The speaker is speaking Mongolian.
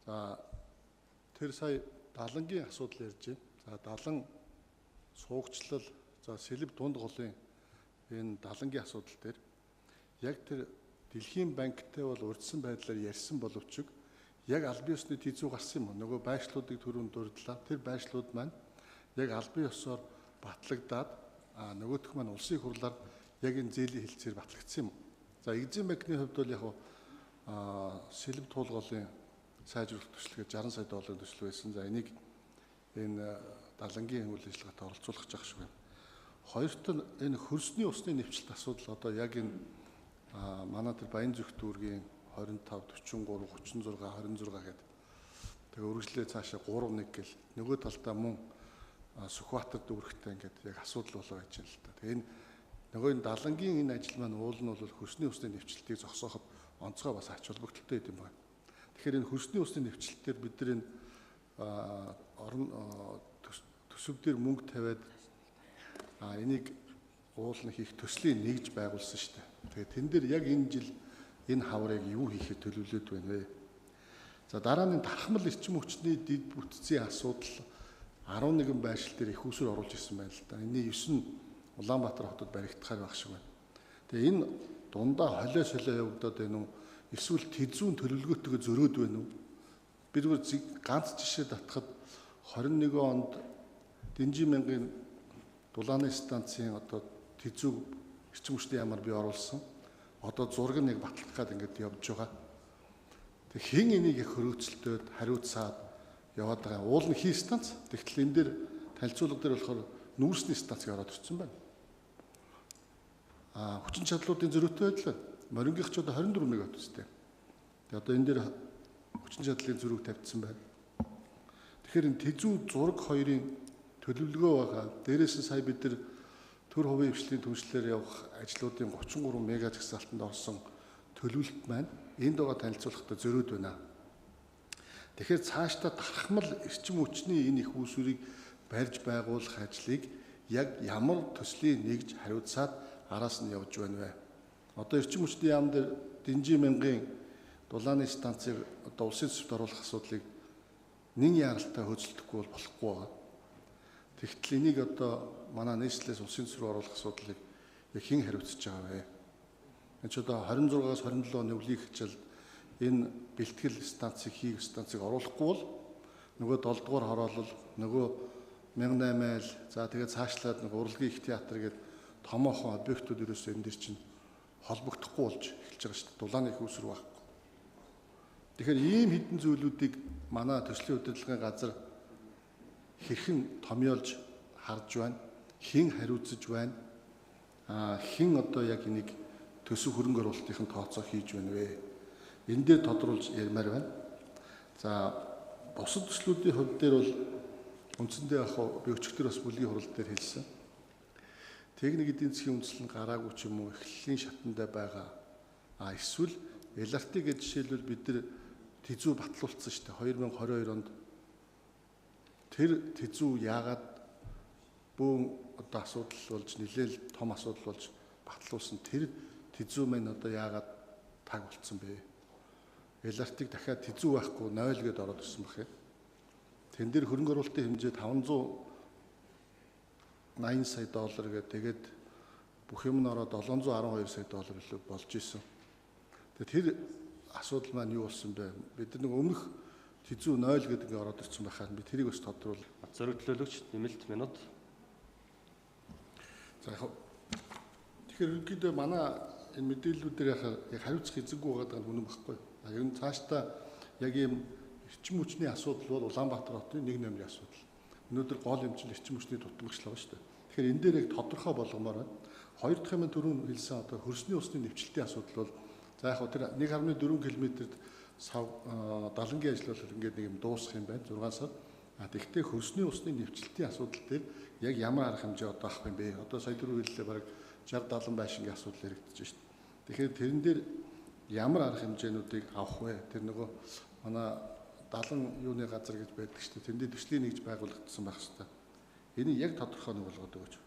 За тэр сая Далангийн асуудал ярьж байна. За Далан суугчлал, за Сэлэв дунд голын энэ Далангийн асуудал дээр яг тэр Дэлхийн банктай бол урьдсан байдлаар ярьсан боловч яг албан ёсны тизүү гарсан юм уу? Нөгөө байршлуудыг түрүүнд дурдлаа. Тэр байршлууд маань яг албан ёсоор батлагдаад нөгөөх маань улсын хурлаар яг энэ зээлийн хэлцээр батлагдсан юм уу? За Экзим банкны хувьд бол яг Сэлэв туулголын сайжруулах төсөл гэж 60 сая долларын төсөл байсан. За энийг энэ Далангийн үйл ажиллагаатай оролцуулах гэж шиг байна. Хоёрт нь энэ хөрсний усны нэвчлэлт асуудал одоо яг энэ манай тэр Баян зүх дүүргийн 25, 43, 36, 26 гэдэг. Тэгээ үргэлжлээ цаашаа 3 1 гэл нөгөө талдаа мөн Сүхбаатар дүүрэгтэй ингээд яг асуудал болоо байж байна л та. Тэгээ энэ нөгөө энэ Далангийн энэ ажил маань уул нь бол хөрсний усны нэвчлэлтийг зогсооход онцгой бас ач холбогдолтой юм байна. Тэгэхээр энэ хөрсний усны нэвчлэлтээр бид нар энэ орон төсөв дээр мөнгө тавиад энийг уул нь хийх төслийн нэгж байгуулсан шүү дээ. Тэгээд тэн дээр яг энэ жил энэ хаврыг юу хийхэд төлөвлөд байна вэ? За дараа нь дархмал эрчим хүчний дэд бүтцийн асуудал 11 байршил дээр их усүр оруулж ирсэн байна л да. Энэний 9 нь Улаанбаатар хотод баригдахаар байх шиг байна. Тэгээ энэ дундаа холио солио явагдаад байна уу? Эсвэл тэзүүн төлөвлөгөөтэйгээ зөрөөд байна уу? Би зүгээр ганц жишээ татхад 21 онд Дэнжин мянган дулааны станцын одоо тэзүү эрчим хүчний яамаар би оруулсан. Одоо зураг нь яг батлах гад ингээд явж байгаа. Тэг хэн энийг яг хөрөөцөлтөд хариуцаад яваад байгаа. Уул нь хий станц. Тэгтэл энэ дээр танилцуулга дээр болохоор нүүрсний станцыг ороод ирсэн байна. Хүчин чадлуудын зөрүүтэй байдал байна. Морингийнх ч одоо 24 мегаватт үстэй. Тэгээ одоо энэ дээр хүчин чадлын зөрүүг тавьчихсан байна. Тэгэхээр энэ тэзүү зураг хоёрын төлөвлөгөө байгаа. Дээрээс нь сая бид нар төр хувийн хвшлийн түншлэлээр явах ажлуудын 33 мега жагсаалтанд орсон төлөвлөлт маань энд байгаа танилцуулгатай зөрөөд байна. Тэгэхээр цаашдаа дархмал эрчим хүчний энэ их үүсвэрийг барьж байгуулах ажлыг яг ямар төслийн нэгж хариуцаад араас нь явж байна вэ? Одоо эрчим хүчний яам дээр Дэнжин мянган дулааны станцыг одоо улсын төсөвт оруулах асуудлыг нэн яралтай хөөцөлдөхгүй бол болохгүй байгаа. Тэгтэл энийг одоо манай нийслэлээс улсын төсөв рүү оруулах асуудлыг яг хэн хариуцж байгаа вэ? Энэ ч одоо 26-аас 27 оны өвлийн хичээлд энэ бэлтгэл станцыг хийх станцыг оруулахгүй бол нөгөө 7 дугаар хороолол, нөгөө 1008 айл, за тэгээд цаашлаад нөгөө урлагийн их театр гэдэг томоохон объектууд ерөөсөө энэ дэр чинь холбогдохгүй болж эхэлж байгаа шүү дээ. Дулааны их үүсвэр байхгүй. Тэгэхээр ийм хэдэн зүйлүүдийг манай төслийн удирдлагын газар хэрхэн томьёолж харж байна, хэн хариуцаж байна, хэн одоо яг энийг төсөв хөрөнгө оруулалтын тооцоо хийж байна вэ? Энэ дээр тодруулж ярмаар байна. За бусад төслүүдийн хувьд дээр бол үндсэндээ яг би өчигдөр бас бүлгийн хурал дээр хэлсэн. Техник эдийн засгийн үндэслэл нь гараагүй ч юм уу эхлэлийн шатанда байгаа. Эсвэл LRT гэж жишээлбэл бид нар тэзүү батлуулсан шүү дээ. 2022 онд тэр тэзүү яагаад бөөн одоо асуудал болж нэлээл том асуудал болж батлуулсан тэр тэзүү мэн одоо яагаад таг болцсон бэ? LRT-г дахиад тэзүү байхгүй 0 гэдээ ороод ирсэн баг юм. Тэн дээр хөрөнгө оруулалтын хэмжээ 580 сая доллар гэдэг тэгээд бүх юм нь ороод 712 сая доллар илүү болж исэн. Тэгээд тэр асуудал маань юу болсон бэ? Бид нар нэг өмнөх тэзүү 0 гэдэг ингээ ороод ирсэн байхаар би тэрийг бас тодруул. Зориг төлөөлөгч нэмэлт минут. За яг тэгэхээр ерөнхийдөө манай энэ мэдээллүүдээр яг хариуцах эзэнгүй байгаа нь үнэн багхгүй. Ер нь цаашдаа яг ийм эрчим хүчний асуудал бол Улаанбаатар хотын нэг номерын асуудал. Өнөөдөр гол юм чинь эрчим хүчний дутмагч л байгаа шүү дээ. Тэгэхээр энэ дээр яг тодорхой болгомоор байна. Хоёр дахь юм түрүүн хэлсэн одоо хөрсний усны нэвчлэлтийн асуудал бол за яг тэр 1.4 км-д сав далангийн ажил бол ингээд нэг юм дуусах юм байна 6 сар. Тэгвэл хөрсний усны нэвчлэлтийн асуудал дээр яг ямар арга хэмжээ одоо авах юм бэ? Одоо сая түрүү хэллээ бараг 60 70 байшингийн асуудал яригдчихэж шүү дээ. Тэгэхээр тэрэн дээр ямар арга хэмжээнүүдийг авах вэ? Тэр нөгөө манай далан юуны газар гэж байдаг шүү дээ. Тэндээ төслийн нэгж байгуулагдсан байх хэрэгтэй. Энийг яг тодорхой нэг болгоод өгөөч.